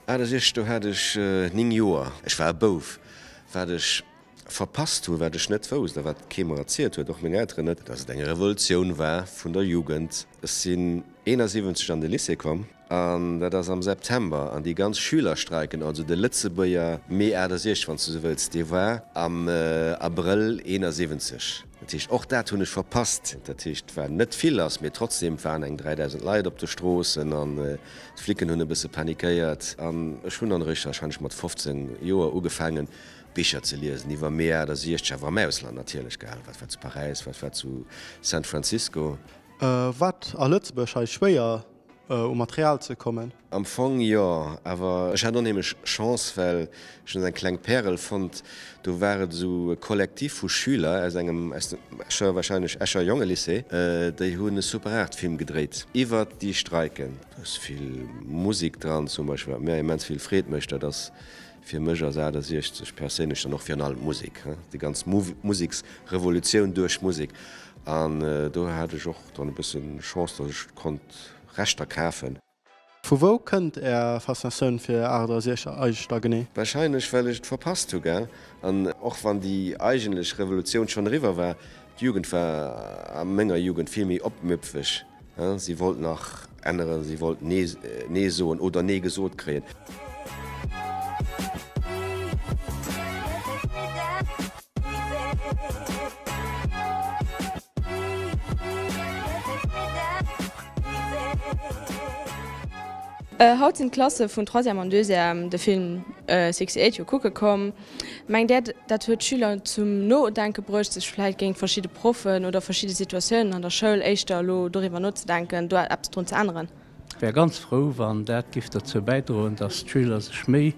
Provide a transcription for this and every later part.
68, do hat ech 9 Joer. Ech war e Bouf. Wat ech verpasst hunn, wat ech net wousst a wat kee mer erzielt huet, och meng Elteren net, dass et eng Revolutioun war vun der Jugend. Ech sinn 71 an de Lycée komm an dat ass am September an déi ganz Schülerstreiken, also de Lëtzebuerger Mee 68, wann s du esou wëlls, dee war am Abrëll 71. Dat heescht, och dat hunn ech verpasst. Dat heescht, et war net vill lass, mee trotzdem waren eng 3.000 Leit op de Stroossen an d'Flicken hunn e bësse panikéiert. An ech hunn dann eréischt warscheinlech mat 15 Joer ugefaangen, Bicher ze liesen iwwer Mee 68, awer am Ausland natierlech, gell, wat war zu Paräis, wat war zu San Francisco. War et a Lëtzebuerg hei schwéier u Material ze kommen? Am Fong jo, awer ech hat onheemlech Chance, well ech hunn eng kleng Pärel fonnt. Do war et esou e Kollektiv vu Schüler aus engem, aus dem Escher, wahrscheinlech Escher Jongelycée, déi hunn e Super 8 Film gedréit iwwert déi Streiken. Do ass vill Musek dran zum Beispill, wat mir immens vill Freed mécht, dat ass Fir mech ass 68 perséinlech dann och virun allem d'Musek, déi ganz Museksrevolutioun duerch d'Musek. An do hat ech och dann e bësse Chance, datt ech konnt Rechter kafen. Vu wou kënnt Är Faszinatioun fir 68 eigentlech da genee? Warscheinlech well ech et verpasst hu, gell. An och wann déi eigentlech Revolutioun schonn eriwwer war, d'Jugend war a menger Jugend vill méi opmüpfeg. Si wollt nach änneren, si wollt Nee soen oder Nee gesot kréien. Haut sinn d'Klasse vun Troisième an Deuxième de Film 68 jo kucke komm. Mengt Där, dat huet d'Schüler zum Nodenke bruecht, sech vläicht géint verschidde Proffen oder verschidde Situatiounen an der Schoul éischter elo doriwwer nozedenken, do eppes drun ze änneren? Ech wär ganz frou, wann dat giff dozou bäidroen, dass d'Schüler sech méi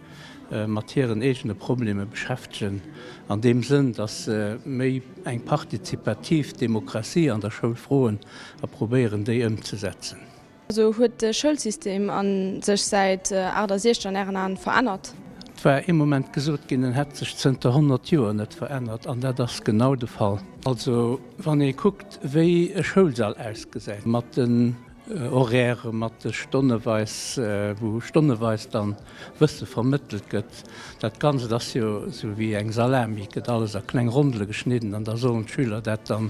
mat hiren eegene Probleme beschäftegen, an deem Sënn, dass se méi eng partizipativ Demokratie an der Schoul froen a probéieren, déi ëmzesetzen. Also huet de Schoulsystem a sech säit 68 an Ären Aen verännert? Et war ee Moment gesot ginn, en hätt sech zënter 100 Joer net verännert, an dat ass genau de Fall. Also wann ee kuckt, wéi e Schoulsall ausgesäit, mat den Horairë, mat de stonneweis, wou stonneweis dann Wësse vermëttelt gëtt, dat Ganzt ass jo esou wéi eng Salami, et gëtt alles a kleng Rondele geschnidden an da sollen d'Schüler dat dann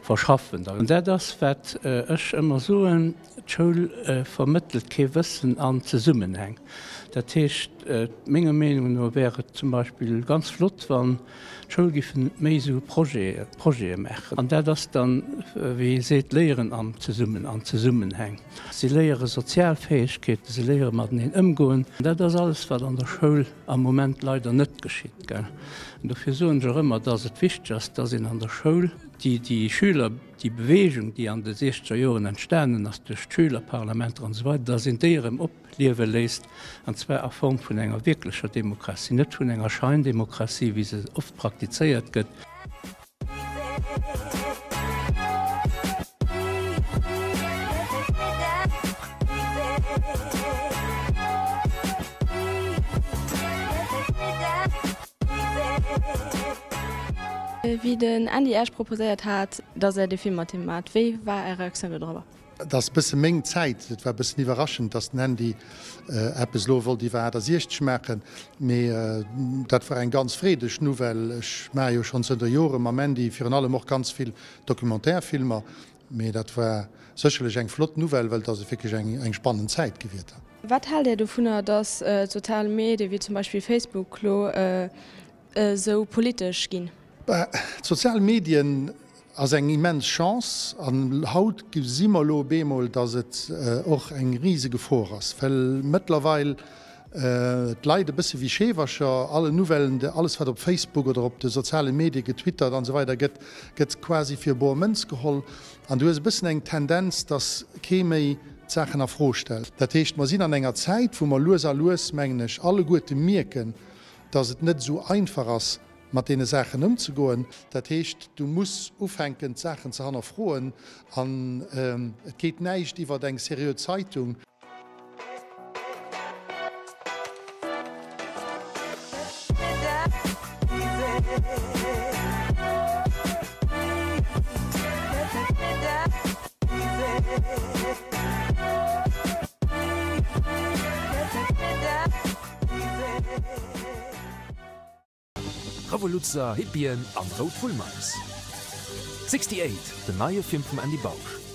verschaffen. An dat ass, wat ech ëmmer soen, D'Schoul vermëttelt kee Wëssen an Zesummenhäng. Dat heescht, menger Meenung no wär et zum Beispill ganz flott, wann d'Schoul géif méi esou Projete maachen. An dat ass dann, wéi ee seet, Léieren am Zesummen, an Zesummenhäng. Si léiere sozial Fäegkeeten, si léiere mateneen ëmgoen. Dat ass alles, wat an der Schoul am Moment leider net geschitt. An dofir soen ech och ëmmer, dass et wichteg ass, dass een an der Schoul déi Schüler, déi Bewegung, déi an de siechzeger Joren entstanen ass duerch d'Schülerparlamenter an esou weider, dass een déi erëm opliewe léisst, an zwar a Form vun enger wierklecher Demokratie, net vun enger Scheindemokratie, wéi se oft praktizéiert gëtt. Wéi den Andy Äech proposéiert hat, dass Är de Film mat him maacht, wéi war Är Reaktioun dodrobber? Et ass e bësse meng Zäit. Et war e bëssen iwwerraschend, dass den Andy eppes elo wollt iwwer 68 maachen. Mee dat war eng ganz freedeg Nouvelle. Ech maache jo schonn zënter Jore mam Andy virun allem och ganz vill Documentaire-Filmer. Mee dat war sécherlech eng flott Nouvelle, well et ass wierklech eng spannend Zäit gewiert. Wat haalt Är dovunner, dass d'sozial Medie wéi zum Beispill Facebook lo esou politesch ginn? D'sozial Medien ass eng immens Chance an haut gesi mer elo op eemol, datt et och eng rise Gefor ass, well mëttlerweil d'Leit e bësse wéi Scheewercher alle Nouvellen, alles wat op Facebook oder op de soziale Medie getwittert an esou weider gëtt, gëtt quasi fir bor Mënz geholl an du hues e bëssen eng Tendenz, datt kee méi d'Saachen a Fro stellt. Dat heescht, mer sinn an enger Zäit, wou mer lues a lues, mengen ech, alleguerte mierken, datt et net esou einfach ass, mat deene Saachen ëmzegoen. Dat heescht, du muss ufänken, d'Saachen ze hannerfroen an et geet näischt iwwert eng seriö Zeitung. Revoluzzer, Hippien an rout Wullmeis. 68, den neie Film vum Andy Bausch.